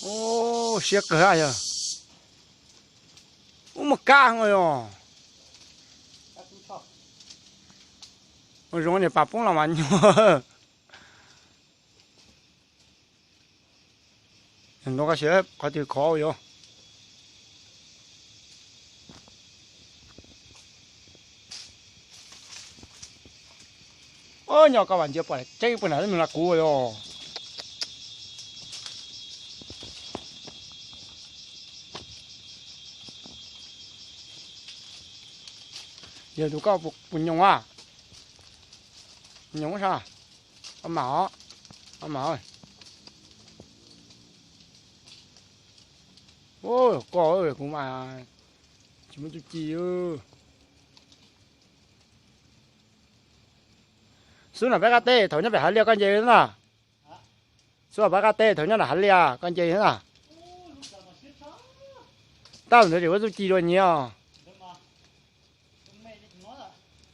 Ub, siab kawg yog. Ub, muaj kab os yog. Ua zoo niag pas poob los mas nyuaj. Nroo koj siab qhov twg khov yuav. Nyob koj vas ntsia pom tseeb puag nram nws los kuv yog. Yog tus koj puas nyoos a? Nyoos sas. Koj mam os, koj mam. Koj kuv mas tsis muaj txuj ci. Xub nram peb qab teb thaum nyob pem hav liaj koj nce na. Xub nram peb qab teb thaum nyob nram hav liaj koj nce na. Tab ntawd tseem ua txuj ci dua nyiav.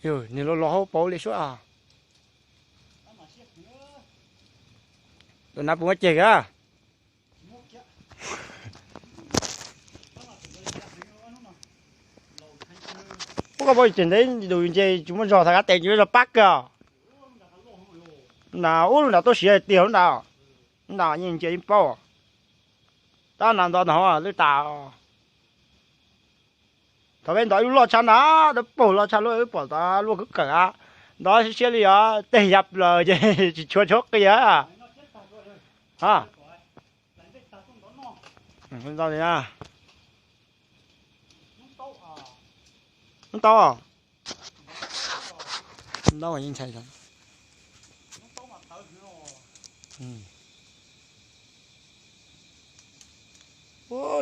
Yog niag los los hauv paus li suab. Tus nav puas muaj ceg a? Ub, koj paub tseem ntev tus nce tsis muaj zog, thaum kab tes tsis muaj zog pab kawg. Nram ub lub nram tuaj siav tiag lub nram. Lub nram yeej nce yeej paub. Tab nram ntov ntag lwj tas. Thaum peb ntov ib lub loj tshaj na, dawb paug loj tshaj lub wb pom tod luaj kawg kawg a. Ntov siab siab li os, tej yam plaws ces tsis tshua tshua qia. Ha. Ntau li na. Ntau. Ntau yeej ntshai.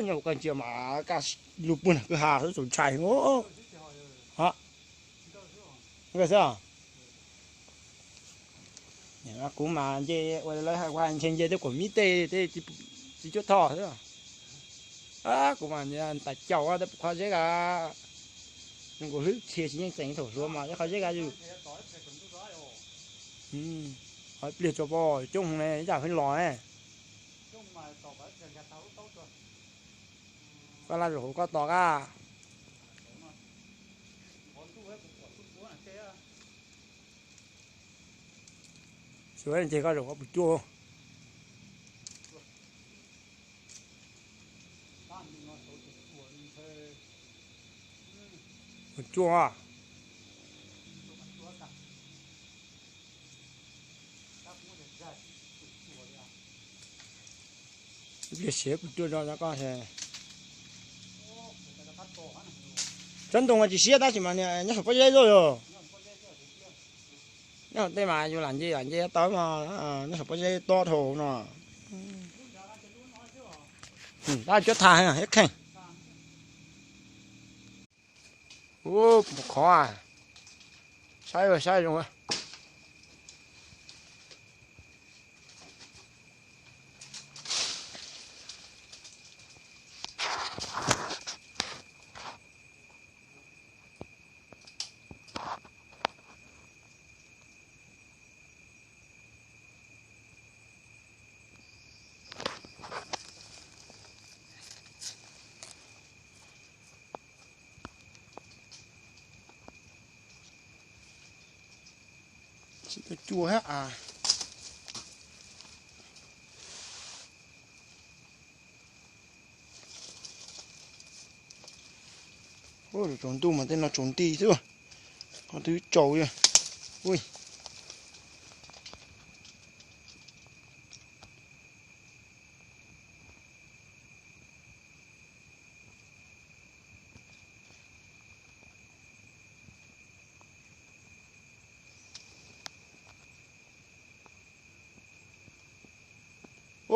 Nyob kuv koj ntsia mas kaj lug puag nram kwj ha xwb txaus ntshai. Kuv mas nce ua lawv hais ntshe nce tej kuam mib tej, tej txiv cuab thoj xwb. Kuv mas ntas caum tej qhov zeb ka, zoo nkaus hlwb txhia tsis yeej tseem thaum hluav mas ib qhov zeb ka yus. Qhov pliag tso pom coob ne, ib yam pheej los ne. Koj laj zaum hauv koj tos kab. Xyov ces koj zaum koj puas cuaj. Puas cuaj. Ib pliag siav puas cuaj zog koj. Tsob ntoo mas tsis siab tab sis mas nyob saum pob zeb zoj yog. Nyob tej mas yus lam nce lam nce tau mas nyob saum pob zeb tob dhau no. Tab cuab thaj thiab kheej. Ub, khov, saib saib zoo. Tsis tau cua thiab as. Tsaus ntuj mas tej no tsaus nti xwb. Qhov twb tsaus li. Ui.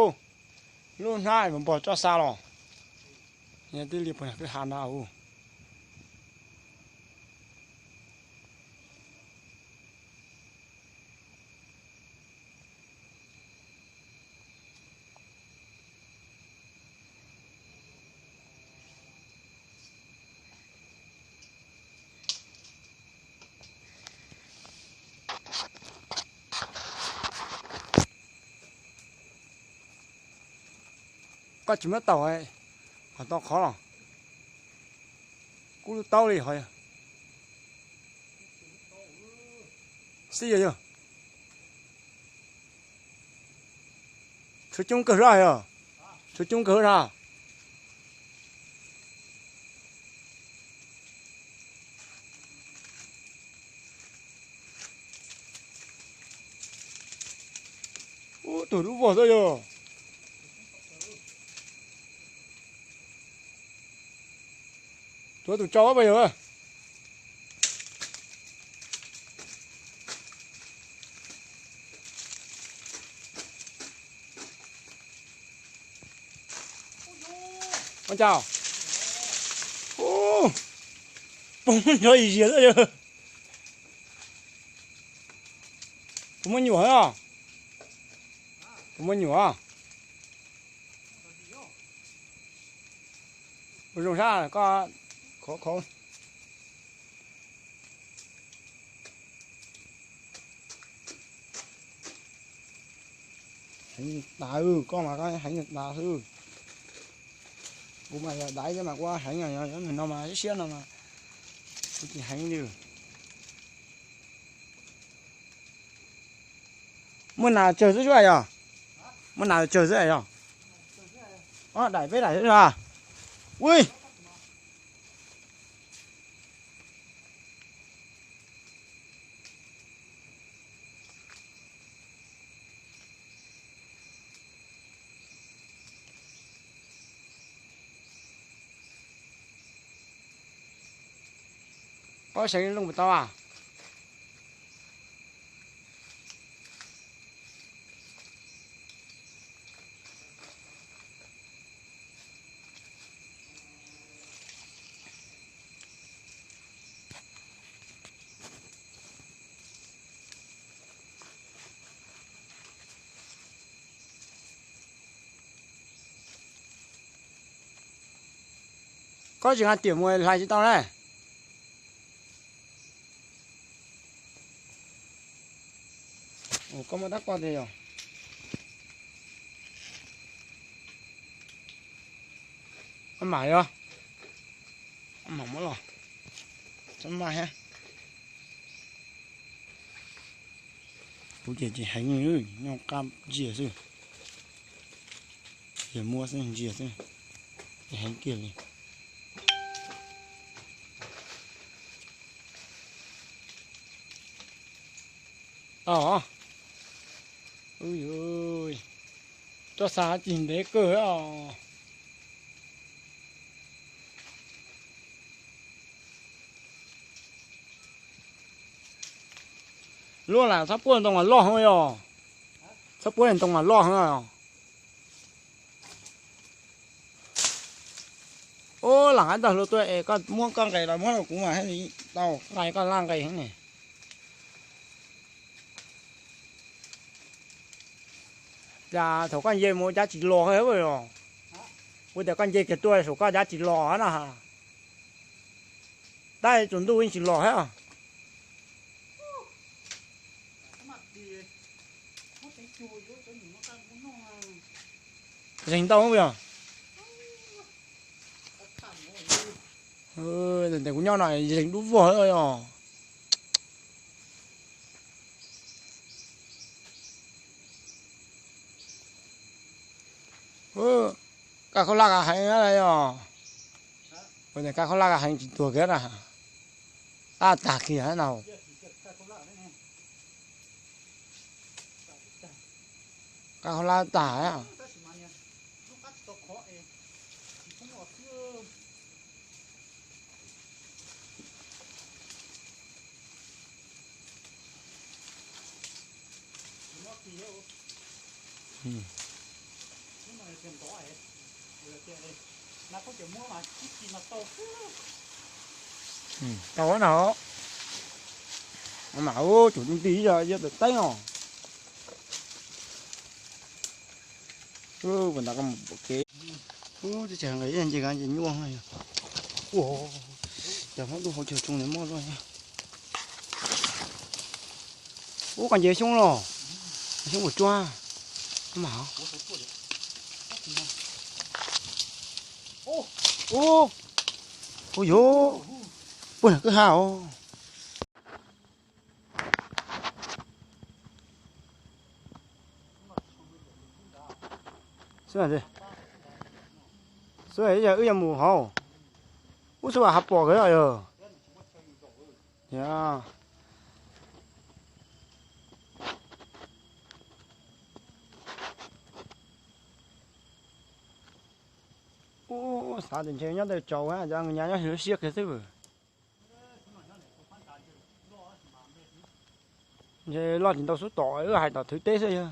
Ub, lub hnab npog tsob xa los. Yog tib li puag kwj ha na ub. Koj tsis muab tau, qhov tau qhov los kub lub taub li hov. Xib yog yog tshuav coob kawg hlo yog, tshuav coob kawg hlo. Ub, tus dub vog xwb yog. Tuav tus tsau pas yog. Ua cas? Ub, poob nrov ib ziag xwb yog. Puas muaj nyuam os? Puas muaj nyuam? Ua zoo sab koj khov khov. Heev tas, koj mas koj heev tas xwb. Kuv mas yog daiv thiab mas kuv heev, yog no mas siab no mas kuv tsis heev li. Muaj nas tsawg xwb yog? Muaj nas tsawg xwb yog? Daim peb daim xwb. Ui, koj seev loo puas tau a? Koj tsis nqa tiam mus hlais tsis tau na. Koj muab tab koj tiag yog? Mam yog, mam muab los, txhob maj thiab. Kuv ces tsis heev, nyob qab ntsia xwb, ces muab xwb ntsia xwb, tsis heev kiag li. Tau, toj xav tsis ntev kawg os. Luaj lam txhob puab ntoo mas loj heev yog, txhob puab ntoo mas loj heev. Ub, lam nqa ntawm hluas tuaj es koj muab koj nqes los muab rau kuv mas thiaj li tau, nqa koj laj nqes heev ne. Cas thaum koj nce mus ua cas tsis los os? Ua tias koj nce kiag tuaj saum koj cas tsis los na. Tab tsaus ntuj yeej tsis los thiab. Zeeg ntau yog. Ntawm kuv nyob no zeeg dub vog os. Kaj khaub hlab heev os. Ua cas kaj khaub hlab heev tsis tuag kiag na. Tab tag kiag na. Kaj khaub hlab tag. Tau na. Mas ub, cov ntoo tij yog yog tawm teeb os. Ua ntawd koj mus pom kev. Ub, teb chaws nqis ib nce nce nyuaj. Ua, cov hmoob tub hauv caug tsoo ntawd muaj luaj. Ub, koj nce xyoob los, xyoob puas tsuaj mas. Ub, ub yuv, puag kwj ha os. Xwb, yog wb yuav mus hauv, ub xwb has pom kawg yog. Ub, xav tias ntshe nyob ntawd tsaus, cas nws nyob lub siab kiag xwb. Ntshe loj tsis ntau xub tom, wb hais tom thwv teb xwb yog.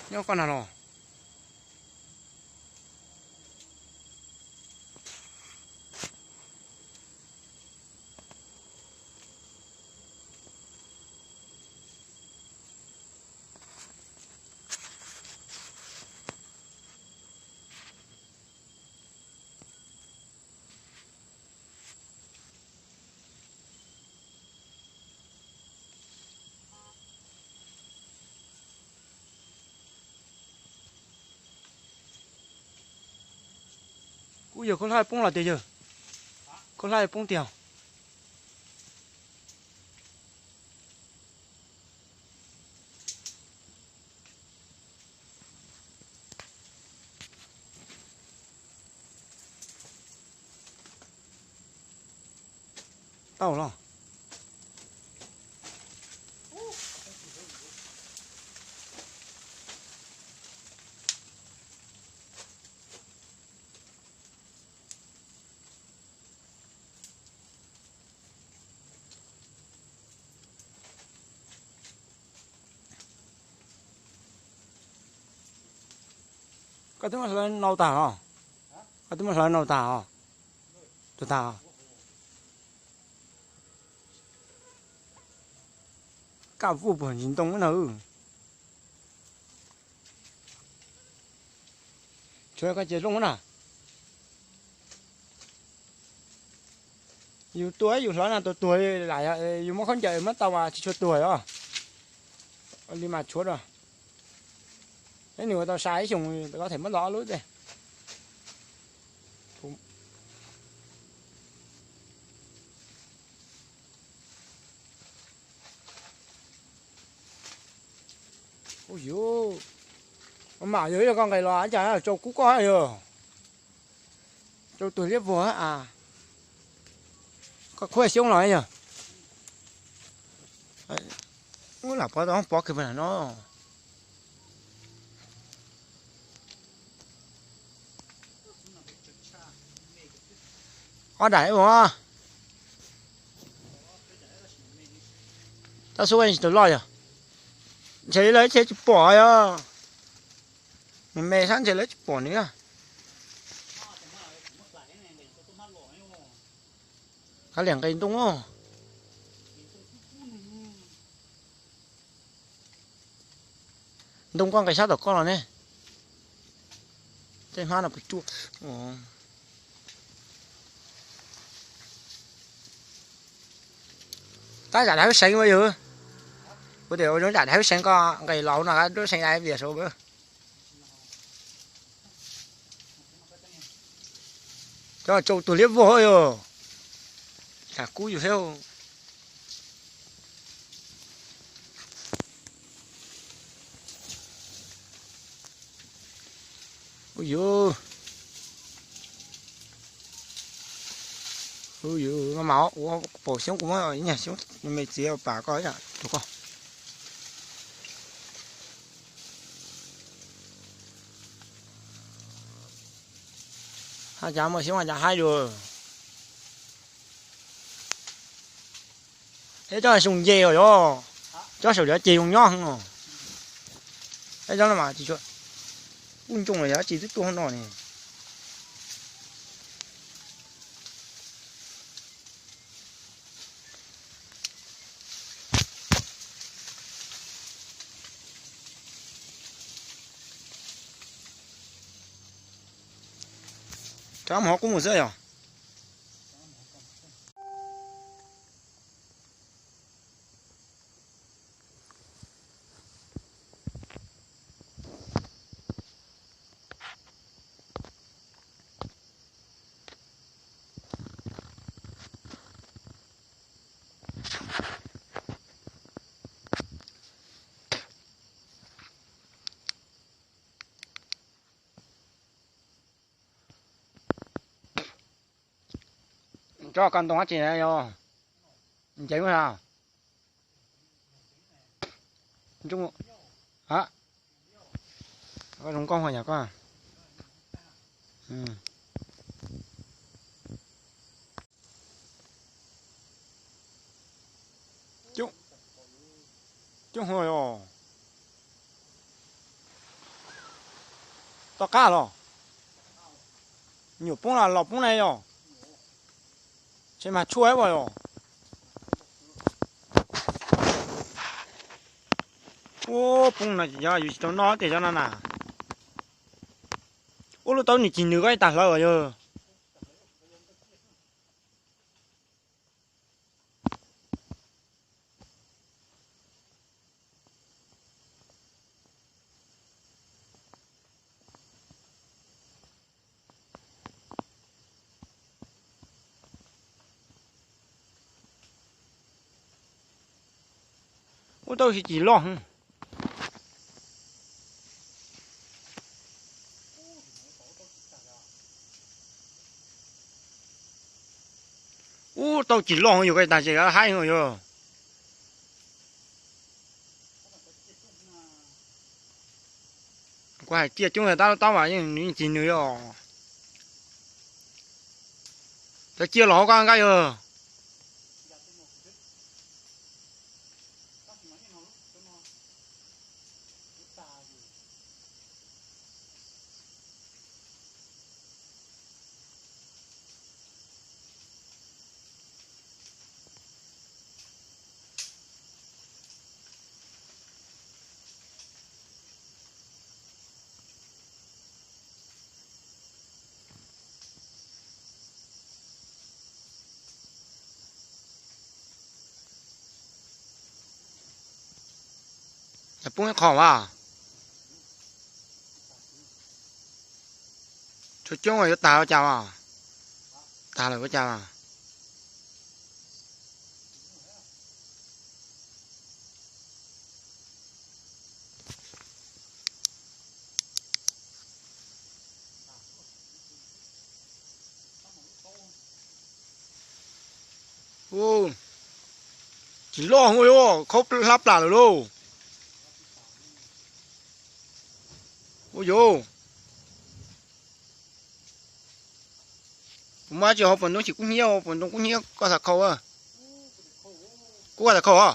Nyob koj na los. Kuv yawg khaub hlab poob los tiag yawg, khaub hlab poob tiag. Tau los. Koj twb muab hlawv nau tag os? Koj twb muab hlawv nau tag os? Tus tag. Kaj vuj puag ntsis ntoo na. Tshuav koj ces zoo na. Yus tua yus hlawv no tuag tuag li, yus muab khaub ncaws muab tau mas tsis tshua tuag os. Li mas tshuav rau. Ib nus ua tau sai ib xyoos có thể muab lov lub tej. Ub yuv, mam yog ib co nqes los cas tsau kub koj yog. Tsau tuag liab vuag a. Koj khuab xyoob los yog. Lam pov tau pov kiag no. Ob daim ua. Tab xub tsis tau loj yog. Ntshe lawv tsis pom yog. Me me sab ntshe lawv tsis pom nws. Kav liam nqes ntoo. Ntoo koj nqes sab tom koj los ne. Tej hmab no puas tsuaj. Tab zam daim hwj seev ua yog. Kuv tias ua zoo zam daim hwj seev koj nqes los no lub seev daim vias saud. Cov tsau tuag liab vog yog. Tam kub yus thiab. Ub yuv, ub yuv, mas ua paus xyoob kuv muab ib nyuag xyoob me txiv pas koj ib yam rau koj. Haj cas muaj xyoob haj cas haib dua. Eb, cov xyoo nce os yog, cov saum cov ceg zoo nyob heev os. Eb, cov no mas tsis tshua, kuj ntsooj los yog tsis twb tuaj hauv no ne. Rov mus hauv qub mus xwb yog. Tso koj ntoo dab tsi yog? Ncev ua a? Koj zoo nkauj yog koj. Coob hos. Toj qab los? Nyuam poob los los poob na yog? Tseem mas tshuaj ib vas yog. Ua poob no yog yus tsis tau noj tiag cov no na. Ua lub taub nws cig nws koj ib tag hlawv yog. Ub, tau sib cim loj. Ub, tau cim loj yog koj tag ces haib yog. Kuv hais cia coob tab lub taub mas yeej nws cig nws yog. Cov cia los hauv koj nqaij yog. Yog poob ib qho as. Tshuav coob yuav tag ua cas as? Tag lawm ua cas as? Tsis loj ua yuav khaub hlab plam lawm lauj. Ua yuav, kuv muab tsis hauv pas ntoo tsis kub hnyiab, pas ntoo kub hnyiab koj xav khau. Kub koj xav khau.